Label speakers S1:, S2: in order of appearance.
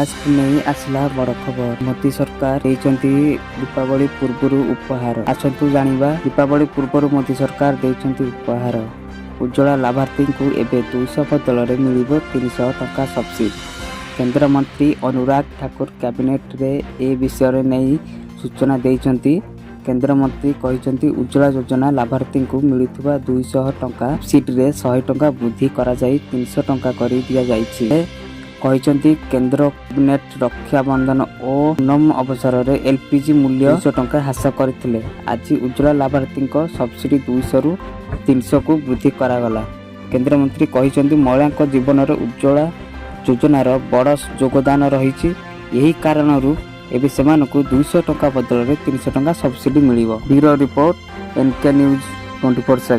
S1: ଗ୍ୟାସକୁ ନେଇ ଆସିଲା ବଡ଼ ଖବର। ମୋଦି ସରକାର ଦେଇଛନ୍ତି ଦୀପାବଳି ପୂର୍ବରୁ ଉପହାର। ଆସନ୍ତୁ ଜାଣିବା। ଦୀପାବଳି ପୂର୍ବରୁ ମୋଦି ସରକାର ଦେଇଛନ୍ତି ଉପହାର। ଉଜ୍ଜ୍ୱଳା ଲାଭାର୍ଥୀଙ୍କୁ ଏବେ 200 ବଦଳରେ ମିଳିବ 300 ଟଙ୍କା ସବସିଡି। କେନ୍ଦ୍ରମନ୍ତ୍ରୀ ଅନୁରାଗ ଠାକୁର କ୍ୟାବିନେଟରେ ଏ ବିଷୟରେ ନେଇ ସୂଚନା ଦେଇଛନ୍ତି। କେନ୍ଦ୍ରମନ୍ତ୍ରୀ କହିଛନ୍ତି, ଉଜ୍ଜ୍ୱଳା ଯୋଜନା ଲାଭାର୍ଥୀଙ୍କୁ ମିଳୁଥିବା 200 ଟଙ୍କା ସବସିଡିରେ 100 ଟଙ୍କା ବୃଦ୍ଧି କରାଯାଇ 300 ଟଙ୍କା କରି ଦିଆଯାଇଛି। ସେ କହିଛନ୍ତି, କେନ୍ଦ୍ର କ୍ୟାବିନେଟ ରକ୍ଷାବନ୍ଧନ ଓ ଓଣମ ଅବସରରେ ଏଲପିଜି ମୂଲ୍ୟ 200 ଟଙ୍କା ହ୍ରାସ କରିଥିଲେ। ଆଜି ଉଜ୍ଜ୍ୱଳା ଲାଭାର୍ଥୀଙ୍କ ସବସିଡି 200ରୁ 300କୁ ବୃଦ୍ଧି କରାଗଲା। କେନ୍ଦ୍ରମନ୍ତ୍ରୀ କହିଛନ୍ତି, ମହିଳାଙ୍କ ଜୀବନରେ ଉଜ୍ଜ୍ୱଳା ଯୋଜନାର ବଡ଼ ଯୋଗଦାନ ରହିଛି। ଏହି କାରଣରୁ ଏବେ ସେମାନଙ୍କୁ 200 ଟଙ୍କା ବଦଳରେ 300 ଟଙ୍କା ସବସିଡି ମିଳିବ। Bureau report, NK news 24/7।